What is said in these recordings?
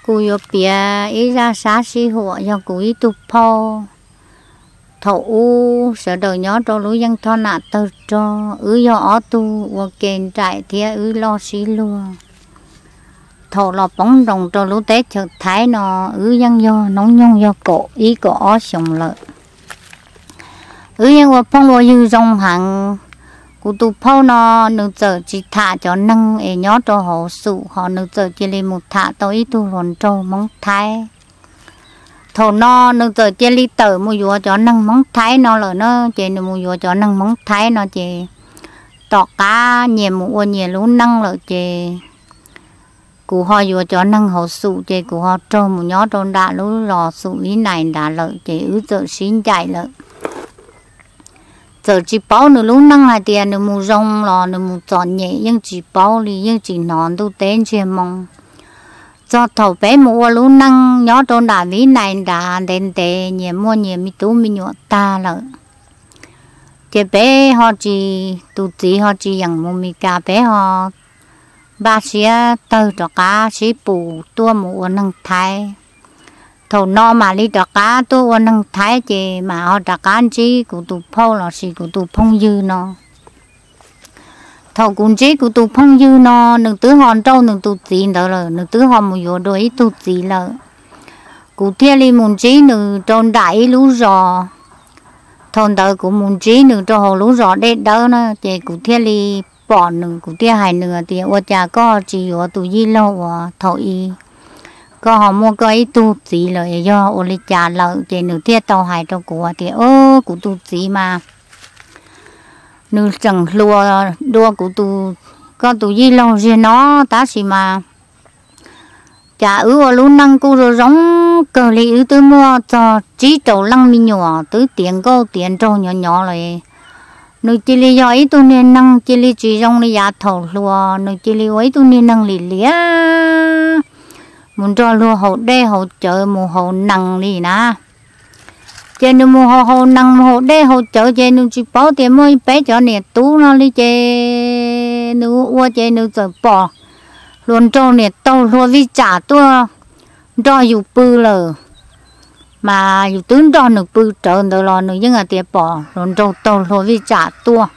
Kuv yuav piav ib zaj sab sib huam yog kuv ib tug phauj. Thaum ub sawv daws nyob rau lub yeej thoj nam tawg rog, wb yog ob tug ua ke nraim thiab wb loj sib luag. Thaum los poob nroos rau lub teb chaws Thaib no, wb yeej yog hnub nyoog yog kaum ib kaum ob xyoos lawm. Wb yeej ua phooj ua ywg zoo heev. Kuv tus phauj no, nws txawm tsis tham cov neeg es nyob rau hauv xum, ho nws txawm cia li mus tham tau ib tug hluas nraug Hmoob Thaib. Thaum no nws txawm cia li tawm mus yuav cov neeg Hmoob Thaib no lawm na, ces nws mus yuav cov neeg Hmoob Thaib no ces tom qab nyias mus ua nyias lub neej lawm ces kuv ho yuav cov neeg hauv xum ces kuv ho raug mus nyob rau nram lub zos xum Vib Nais nrad lawm ces wb txawm sib ncaim lawm. Txawm tsis paub nws lub neej hais tias nws mus zoo los nws mus txom nyem yeej tsis paub li, yeej tsis hnov ntuj teb ntsiag moo. Txog thaum peb mus ua lub neej nyob rau nram Vib Nais nrad ntev ntev nyias muaj nyias me tub me nyuam tag lawm, ces peb ho tsis, tus txiv ho tsis yeem mus Meskas, peb ho npaj siab tawg rov qab sib pus tuaj mus ua neeg Thaib. Thaum no mam li rov qab tuaj ua neeg Thaib ces mam ho rov qab ntsib kuv tus phauj lossis kuv tus phooj ywg no. Thaum kuv ntsib kuv tus phooj ywg no, nws twb ho nrauj nws tus txiv ntawd lawm, nws twb ho mus yuav dua ib tug txiv lawm. Kuv thiaj li mus ntsib nws rau nram ib lub zos. Thaum ntawd kuv mus ntsib nws rau hauv lub zos Dej Dawb na, ces kuv thiaj li pom nws, kuv thiaj hais nws tias, ua cas koj tsis yuav tus yij laug uas thaum i koj ho muaj koj ib tug txiv lawm, yog ua li cas lawm? Ces nws thiaj tau hais rau kuv tias, o, kuv tus txiv mas nws tseem hluas dua kuv tus, koj tus yij laug ziag no, tab sis mas cas wb ua lub neej kuj zoo zoo kawg li, wb twb muaj txog tsib rau leej me nyuam twb tiav nkauj tiav nraug nyob nyob lawm. Nws cia li yog ib tug niag neeg cia li tsis zoo li yav thaum hluas, nws cia li ua ib tug niag neeg lim liam, mus nrog luag haus dej haus cawv mus haus nees li na. Ces nws mus haus haus nees mus haus dej haus cawv ces nws tsis paub tias muaj peb cov niam tub no li ces nws ua ua ces nws txawm pom hluas nraug niam taug hluas vij tsam tuaj nrog yus pw lawm. Mas yus twb nrog nws pw rawv ntawd los nws yeej hais tias pom hluas nraug taug hluas vij tsam tuaj.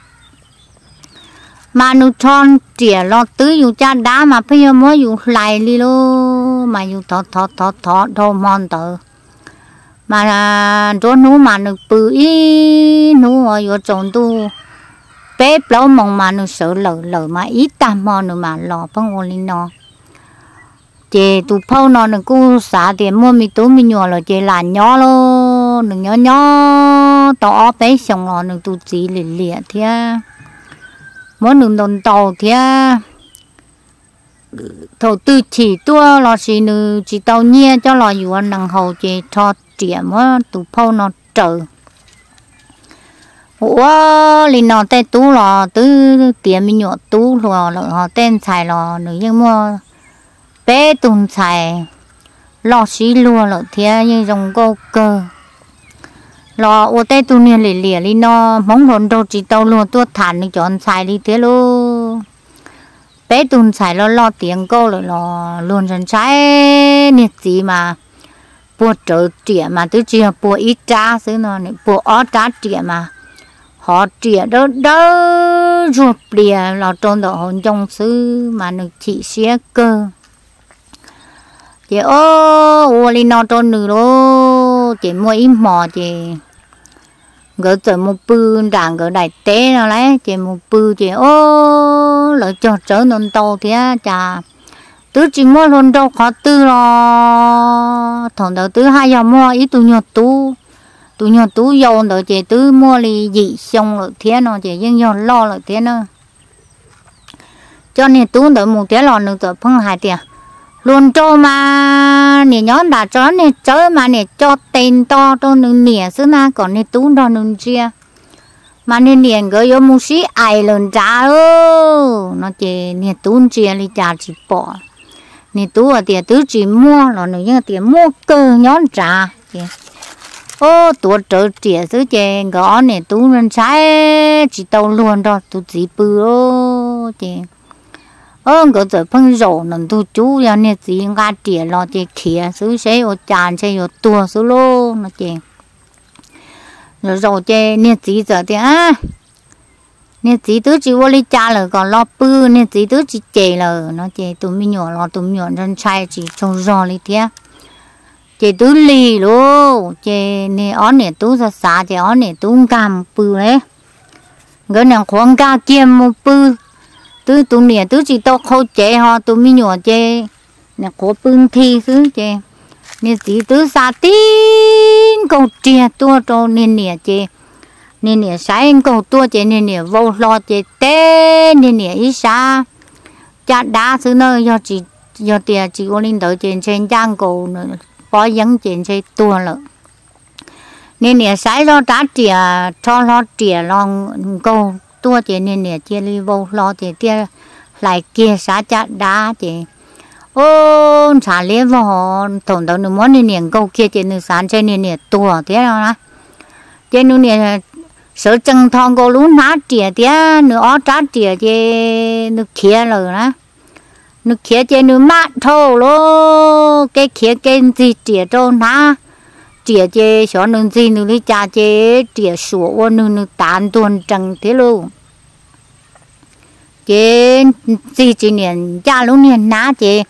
Mas nws rho riam los twb yus caj dab mas pheej yuav muab yus hlais li lauj, mas yus thov thov thov thov dhau hmo ntawd. Mas nruab hnub mas nws pw ib hnub yuav tsaus ntuj peb plaub moos mas nws sawv lawm lawm mas ib tag hmo nws mam los pheej ua li no. Ces tus phauj no nws kuj xav tias muaj me tub me nyuam lawm ces lam nyob lauj. Nws nyob nyob tau ob peb xyoos los nws tus txiv lim liam thiab muab nws ntaus ntaus thiab. Thaum twg chim tuaj lossis nws tsis tau nyiaj coj los yuav nees haus ces rho riam muab tus phauj no raws. Ua ua li no tej tub los twb tiav me nyuam tub hluas lawm, ho tej ntxhais los nws yeej muaj peb tug ntxhais loj sib luag lawm thiab yeej zoo nkauj kawg. Los ua tej tug niag lim liam li no, Hmoob hluas nraug tsis tau luag tuaj tham nws cov ntxhais li thiab lauj. Peb tug ntxhais loj loj tiav nkauj lawm los luag ntshai ntshai. Niag txiv mas puag rawv riam mas twb tsis yog puag ib rab xwb no, nws puag ob rab riam mas hov riam dawb dawb zuag plias los rau ntawm hauv ncoo xwb mas nws chim siab kawg. Ces o, ua li no rau nws lauj. Ces muaj ib hmos ces nkawd txawm mus pw nram nkawd daim teb no lauj, ces mus pw ces o, lawv cog tsawb ntau ntau thiab cas twb tsis muaj hluas nraug qhov twg los. Thaum ntawd twb haj yog muaj ib tug nyuag tub, tus nyuag tub yau ntawd ces twb muaj li yim xyoo lawm thiab no ces yeej yog loj lawm thiab na. Coj niag tub ntawd mus thiab los nws txawm pheej hais tias, hluas nraug mas niam nyob nram tso niag tsawb mas niam co tes nto rau nws niam xwb na kom niag tub nrog nws ntsia, mas niag niam nkawd yuav mus sib aim lawm nrad no. Ces niag tub ntsia li cas tsis pom. Niag tub hais tias twb tsis muaj los nws yeej tias muaj kawg nyob nrad ces o, tuav rawv riam xwb ces nkawd ob niam tub ntshai tsis tau luag nrog tus txiv pw lauj. Ces Nkawd txawm pheej zaum ntawm ntug cub, yog niag txiv nqa riam los ces khiav xwb, seb ua cas ntshe yuav tuag xwb lauj no ces zaum zaum ces niag txiv txawm tias, niag txiv twb tsis ua li cas lawm, kom los pw, niag txiv twb tsis cem lawm no ces tus me nyuam los tus me nyuam ntshai ntshai tsis tsaug zog li thiab. Ces twb lig lauj, ces niag ob niam tub xav xav ces ob niam tub nkag mus pw li. Nkawd niam qhuav nkag kiag mus pw, twb tus niam twb tsis tau qhau cev ho tus me nyuam ces niam qhuav pw nthi xwb ces niag txiv twb xa tib nkaug riag tuaj rau niag niam ces niag niam saib nkaug tuaj ces niag niam vau hlo ces teb niag niam ib sab caj dab xwb na. Yog tias tsis ua li ntawd ces ntshe ncaj nkaus pob yeeb ces ntshe tuag lawm. Niag niam saib zoj rab riam rho hlo riam los nkaug tuaj ces niag niam cia li vau hlo ces thiaj hlais kiag sab caj dab ces, o, ntshav liab vog. Thaum ntawd nws muab niag niam nkaug kiag ces nws xav ntshe niag niam tuag thiab no na. Ces nws niam sawv tsees tho nkaus lub hnab riam thiab nws ob rab riam ces nws khiav lawm na. Nws khiav ces nws maj dhau lawm, kev khiav kev ntxig riam rau hnab riam ces xyov nws ntxig nws li cas ces riam suam ua nws, nws tav ntuag nrees thiab lauj. Ces ntxig tsis niam ncaj lub niag hnab ces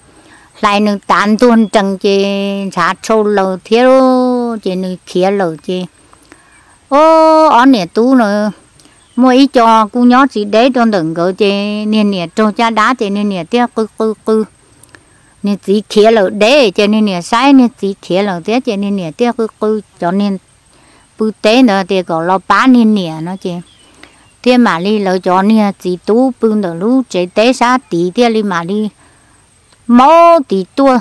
hlais nws tav ntuag nrees ces ntshav tshau laws thiab lauj, ces nws khiav lawm ces, o, ob niam tub na, muaj ib co kuj nyob tsis deb rau ntawm nkawd ces niag niam raug caj dab ces niag niam thiaj qw qw qw. Niag txiv khiav lawm deb ces niag niam saib niag txiv khiav lawm thiab ces niag niam thiaj qw qw cov niag pw teb ntawd tias kom los pab niag niam no ces thiaj mam li lawv cov niag txiv tub pw ntawm lub tsev teb sab tid thiaj li mam li maub tid tuaj.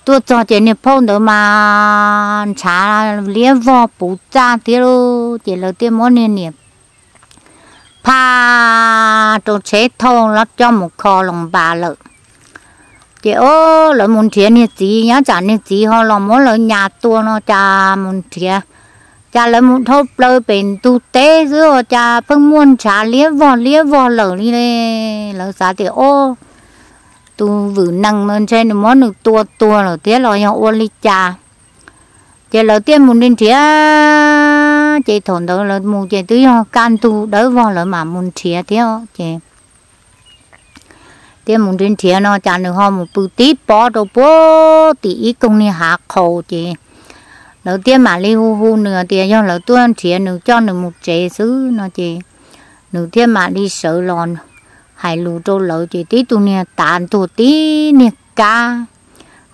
Tuaj txog ces niag phauj ntawd mas ntshav liab vog puv txaj thiab lauj, ces lawv thiaj muab niag niam phaj rau tsheb thauj los coj mus kho los npas lawm. Ces o, lawv mus nrhiav niag txiv, nyob tsam niag txiv ho los muab lawv nyas tua no cas mus nrhiav, cas lawv mus dhau plaws pem ntug teb xwb cas pheej muaj ntshav liab vog liab vog lawm li. Lawv xav tias o, tus vwm nees no ntshe nws muab nws tua tuag lawm thiab los yog ua li cas. Ces lawv thiaj mus nrhiav nrhiav, ces thaum ntawd lawv mus ces twb yog kaj ntug dawb vog lawv mam mus nrhiav thiab ces thiaj mus nrhiav nrhiav no cas nws ho mus pw tib pob rau puag tim ib koog niag hav qhaus ces lawv thiaj mam li hu hu nws tias yog lawv tuaj nrhiav nws coj nws mus tsev xwb no ces nws thiaj mam li sawv los hais lus rau lawv ces tib tug niag tav ntuag tib niag kab,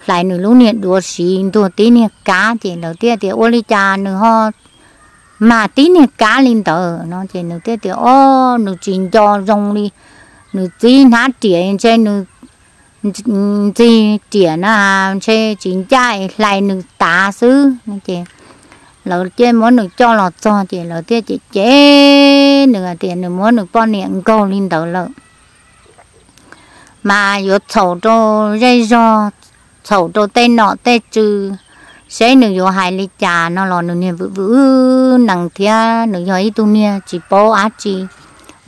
hlais nws lub niag duav siv ntuag tib niag kab ces lawv thiaj tias ua li cas nws ho mag tib niag kab li ntawd no ces nws thiaj tias o, nws tsis nco zoo li, nws txib hnab riam ntshe nws ntxig riam na, ntshe tsis ncaj es hlais nws tav xwb ces lawv thiaj muab nws coj los txog ces lawv thiaj cem cem nws tias nws muab nws poj niam nkaug li ntawd lawm mas yuav txhaum rau zej zog, txhaum rau tej nom tej tswv, seb nws yuav hais li cas no los nws niag vwm vwm nees thiab nws yog ib tug niag tsis paub dab tsi,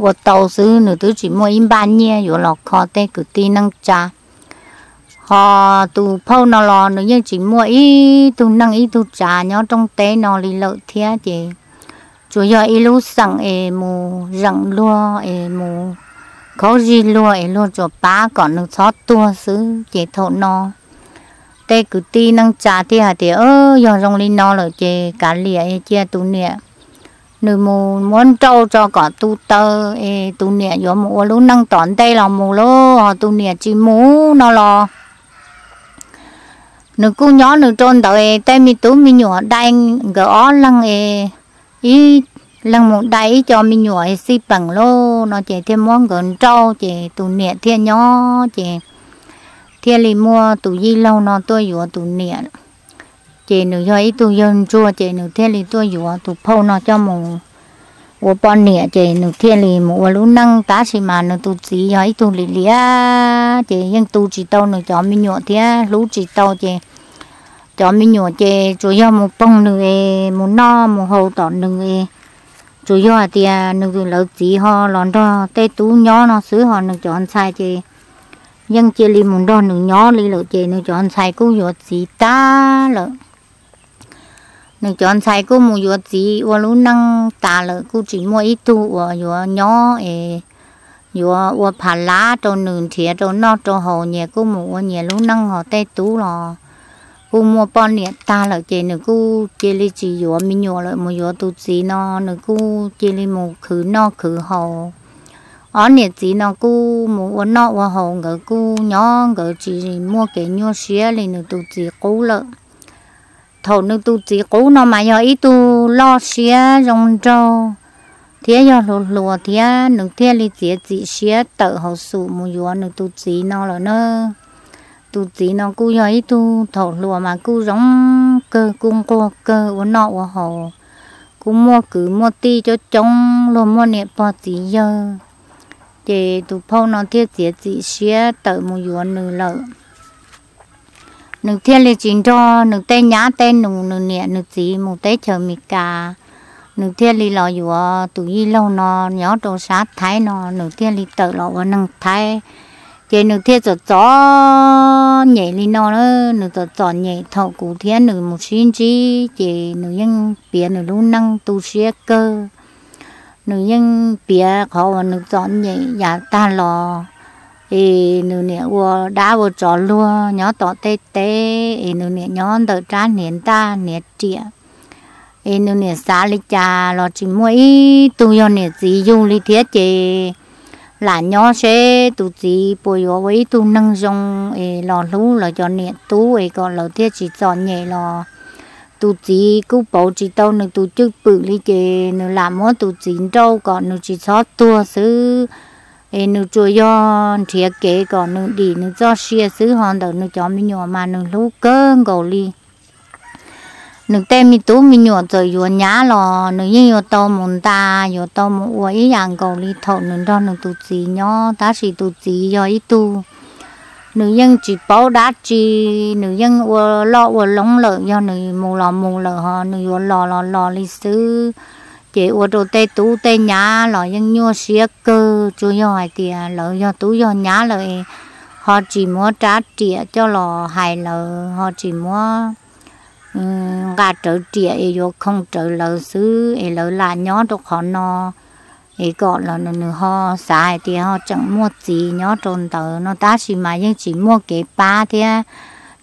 ua tau xwb nws twb tsis muaj ib npaj nyiaj yuav los kho tej kwv tij neej tsa. Ho tus phauj no los nws yeej tsis muaj ib tug neej ib tug tsav nyob rooj teb no li lawm thiab ces tsuas yog ib lub xeem es mus zeem luag es mus khaub zig luag es luag tsuas pab kom nws txhob tuag xwb ces thaum no tej kwv tij neej tsa thiaj hais tias yog zoo li no lawm ces kav liam cia tus niam nws mus muab nrauj tso kom tu taw es tus niam yuav mus ua lub neej tom ntej los mus lauj, ho tus niam tsis mus no los nws kuj nyob nws rau ntawd es tej me tub me nyuam dai nkawd ob leeg es ib leeg mus dai ib co me nyuam es xij peem lauj no ces thiaj muab nkawd nrauj ces tus niam thiaj nyob ces thiaj li muaj tus yij laug no tuaj yuav tus niam. Ces nws yog ib tug yawg ntsuag ces nws thiaj li tuaj yuav tus phauj no coj mus ua poj niam ces nws thiaj li mus ua lub neej tab sis mas nws tus txiv yog ib tug lim liam ces yeej tu tsis tau nws cov me nyuam thiab hlub tsis tau ces cov me nyuam ces tsuas yog mus poog nws es mus noj mus haus tom nws es tsuas yog hais tias nws lawv txiv ho los nrog tej tub nyob no xwb ho nws cov ntxhais ces yeej cia li mus nrog nws nyob li lawm ces nws cov ntxhais kuj yuav txiv tag lawm. Nws cov ntxhais kuj mus yuav txiv ua lub neej tas lawm, kuj tsis muaj ib tug uas yuav nyob es yuav ua phav lab rau nws nrhiav rau noj rau haus, nyias kuj mus ua nyias lub neej, hos tej tub los kuj muaj poj niam tag lawm ces nws kuj cia li tsis yuav me nyuam lawm, mus yuav tus txiv no, nws kuj cia li mus khwv noj khwv haus. Ob niam txiv no kuj mus ua noj ua haus, nkawd kuj nyob nkawd tsis muaj kev nyuaj siab li nws tus txiv qub lawm. Thaum nws tus txiv qub no mas yog ib tug loj siab zoo nraug thiab yog hluas hluas thiab, nws thiaj li txiav txim siab tawm hauv xum mus yuav nws tus txiv no lawm na. Tus txiv no kuj yog ib tug thaum hluas mas kuj zoo kawg, kuj nquag kawg, ua noj ua haus, kuj muaj kwv muaj tij coob coob, luag muaj niam pog txiv yawg. Ces tus phauj no thiaj txiav txim siab tawm mus yuav nws lawm. Nws thiaj li tsis nrog nws tej nyab tej nus, nws niam nws txiv mus teb chaws Amelikas, nws thiaj li los yuav tus yij laug no nyob rau sab Thaib no, nws thiaj li tawm los ua neeg Thaib. Ces nws thiaj txom txom nyem li no na, nws txom txom nyem thaum kuv thiab nws mus sib ntsib, ces nws yeej piav nws lub neej tu siab kawg. Nws yeej piav qhov uas nws txom nyem yav tag los, es nws niam ua dab ua tsov luag nyob tom tej teb, es nws niam nyob ntawm rab hniav ntaj hniav riam, es nws niam xav li cas los tsis muaj ib tug yog niam txiv yug li thiab ces lam nyob seb tus txiv puas yuav ua ib tug neeg zoo es los hlub lawv cov niam tub es kom lawv thiaj tsis txom nyem los. Tus txiv kuj pauv tsis tau nws tus cwj pwm li ces nws lam muab tus txiv nrauj kom nws tsis txhob tuag xwb, es nws tsuas yog nrhiav kev kom nws dim nws txoj sia xwb, ho ntawm nws cov me nyuam mas nws hlub kawg nkaus li. Nws tej me tub me nyuam txawm yuav nyab los nws yeej yuav tau mus ntas, yuav tau mus ua ib yam nkaus li thaum nws nrog nws tus txiv nyob, tab sis tus txiv yog ib tug nws yeej tsis paub dab tsi, nws yeej ua loj ua loob lawm, yog nws mus los mus lawm, ho nws yuav los los los li xwb. Ces ua rau tej tub tej nyab los yeej nyuaj siab kawg, tsuas yog hais tias lawv yog tub yog nyab lawm, ho tsis muab rab riam coj los hais lawv, ho tsis muab nqa rawv riam es yuav khoo rawv lawv xwb, es lawv lam nyob rau qhov no. Es kom los nws ho xav hais tias ho tseem muaj txiv nyob rau ntawd no, tab sis mas yeej tsis muaj kev pab thiab.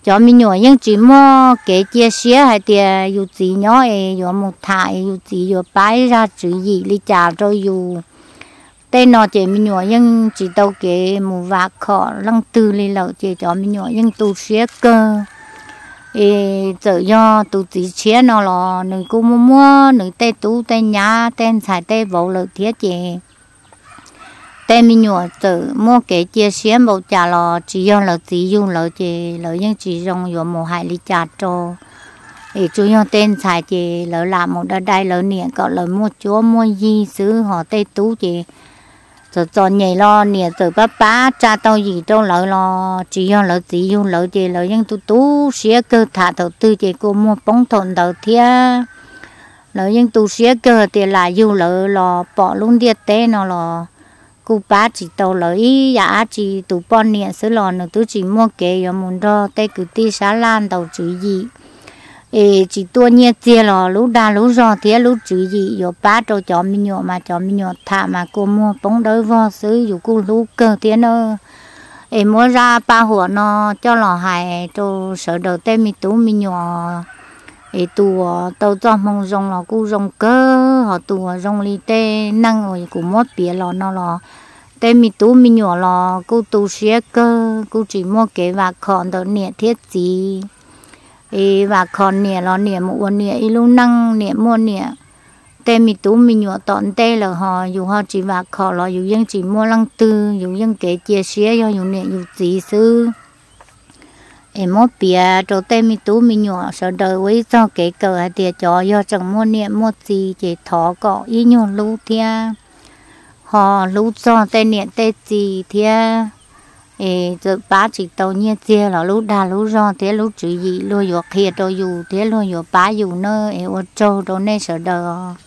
Cov me nyuam yeej tsis muaj kev cia siab hais tias yus txiv nyob es yuav mus tham es yus txiv yuav pab ib zaj tswv yim li cas rau yus. Tej no ces me nyuam yeej tsis tau kev mus vam khom leej twg li lawm, ces cov me nyuam yeej tu siab kawg. Es txawm yog tus txiv tshiab no los nws kuj muaj muab nws tej tub tej nyab tej ntxhais tej vauv lawm thiab ces tej me nyuam txawm muaj kev cia siab npaum cas los tsis yog lawv txiv yug lawv ces lawv yeej tsis zoo yuav mus hais li cas rau. Es tsuas yog tej ntxhais ces lawv lam mus dai dai lawv niam kom lawv muaj cuab muaj yig xwb, ho tej tub ces txom txom nyem los niam txawm pab pab tsa tau yim rau lawv los tsis yog lawv txiv yug lawv ces lawv yeej tu tu siab kawg, tham thaum twg ces kua muag poob thaum ntawd thiab. Lawv yeej tu siab kawg tias lam yug lawv los pom lub ntiaj teb no los kuj pab tsis tau lawv ib yam dab tsi. Tus poj niam xwb los nws twb tsis muaj kev yuav mus nrog tej kwv tij sab laj ntaus tswv yim, es tsis tuaj nyiaj txiag los lub dag lub zog thiab lub tswv yim yuav pab rau cov me nyuam mas cov me nyuam tham mas kua muag poob dawb vog xwb, yus kuj hlub kawg thiab na. Es muab zaj paj huam no coj los hais rau sawv daws tej me tub me nyuam, es tus uas tau txoj hmoo zoo los kuj zoo kawg, ho tus uas zoo li tej neeg uas kuv muab piav los no los tej me tub me nyuam los kuj tu siab kawg, kuj tsis muaj kev vam khom ntawm niam thiab txiv. Es vam khom niam los niam mus ua niam ib lub neej, niam muaj niam. Tej me tub me nyuam tom ntej lawm ho yus ho tsis vam khom los yus yeej tsis muaj leej twg, yus yeej kev cia siab yog yus niam yus txiv xwb. Es muab piav rau tej me tub me nyuam sawv daws ua ib txog kev kawm hais tias cov yog tseem muaj niam muaj txiv ces thov kom ib nyuag hlub thiab, ho hlub txog tej niam tej txiv thiab. Es txawm pab tsis tau nyiaj txiag los lub dag lub zog thiab lub tswv yim luag yuav qhia rau yus thiab luag yuav pab yus na. Es ua tsaug rau nej sawv daws.